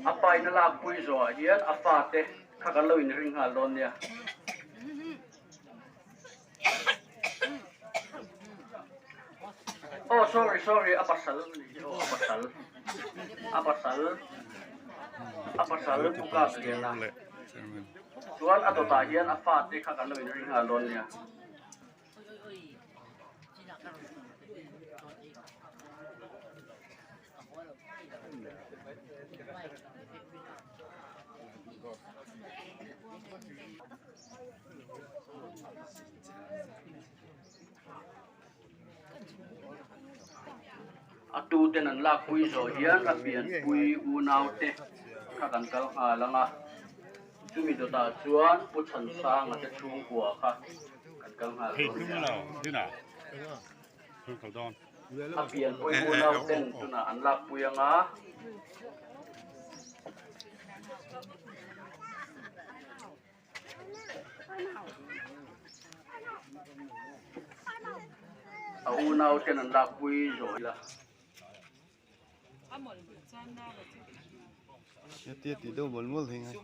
A pa in a lakpui zawhah hian a fate kha kan lo inring nghal dawn nia. Oh sorry sorry a pasal ni hi aw a pasal a pasal a pasal pu kap lian a chuan a dawtah hian a fate kha kan lo inring nghal dawn nia. A tu ten an lakpui zawh hian a pianpui unau te kha kan kal nghal ang a, chumi dawtah chuan Pu Chhansanga te chhungkua kha kan kal nghal dawn a ni. A pianpui unau ten tunah an lakpui ang a. A unau ten an lakpui zawh ila. Hetia tih deuh mawlh mawlh hi ngai.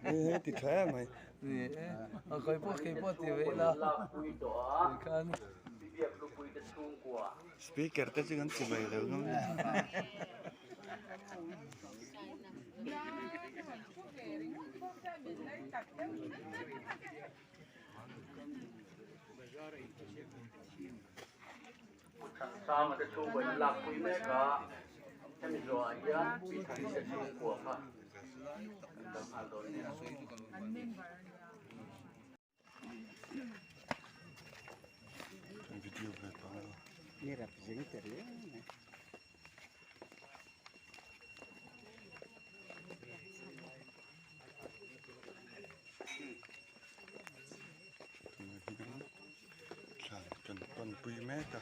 Hei ti tha em mai. Speaker te chu kan chi mai lo ngam. Thansanga te chhungkua in lakpui mek a, hemi zawhah hian Pi Thani te chhungkua kha kan kal nghal dawn nia. Video ve pah a. Ni rap zing te riau mai. Tunah hian thlan kan panpui mek a.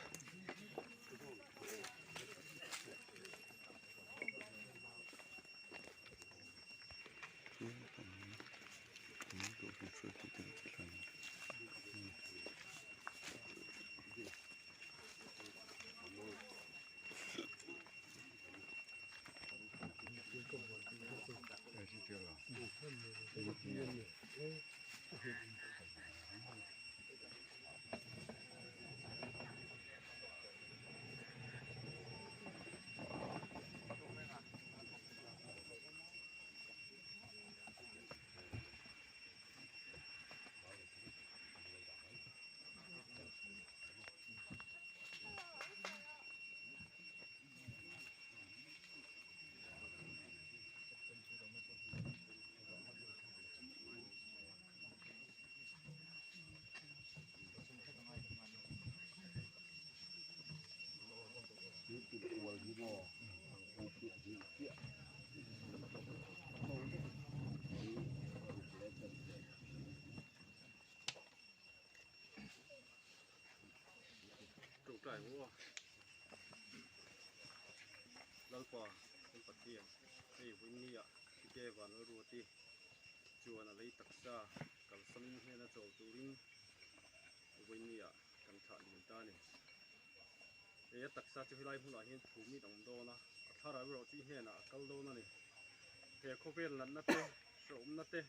Tawngtai ngawh a, Lalpa kan Pathian hei vawiin ah Pite Vanlalruati chuan a lei taksa kalsamin hnena chawl turin vawiin ah kan thlah liam ta a ni. Hei a taksa chu helai hmunah hian phumit a awm dawn a, a thlarau erawh chu i hnenah a kal dawn a ni. He khawvel natna te, hrehawmna te,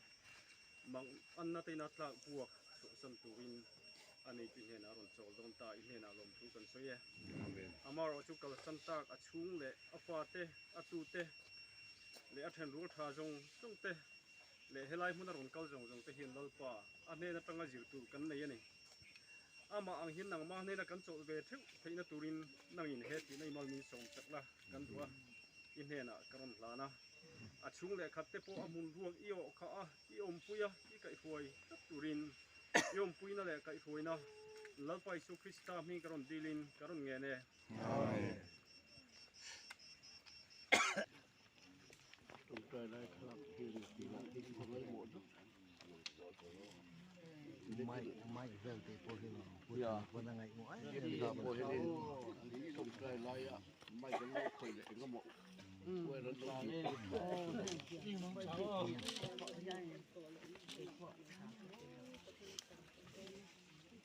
mang anna te ina tlak buak chhuahsan turin a nei chu i hnenah a rawn chawl dawn ta, i hnenah lawmthu kan sawi e. Amaherawh chu kalsan tak a chhung leh a fate, a tute leh a thenrual tha zawng zawng te leh helai hmuna rawn kal zawng zawng te hian Lalpa a hnen atanga zir tur kan nei a ni. Amah ang hian nangmah hnena kan chawlh ve theuh theihna turin nangin he thihna i mal min sawm chak la kan duh a, i hnenah ka rawn hlan a. A chhung leh khat te pawh a hmun ruak i awh khah a, i awmpui a, i kaihhruai tlat turin i awmpuina leh kaihhruaina Lalpa Isu Krista hming ka rawn dilin ka rawn ngen e. Amen.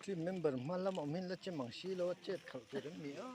Team member hma lamah awm hian la che mang si lo a chet khalh tur em ni a.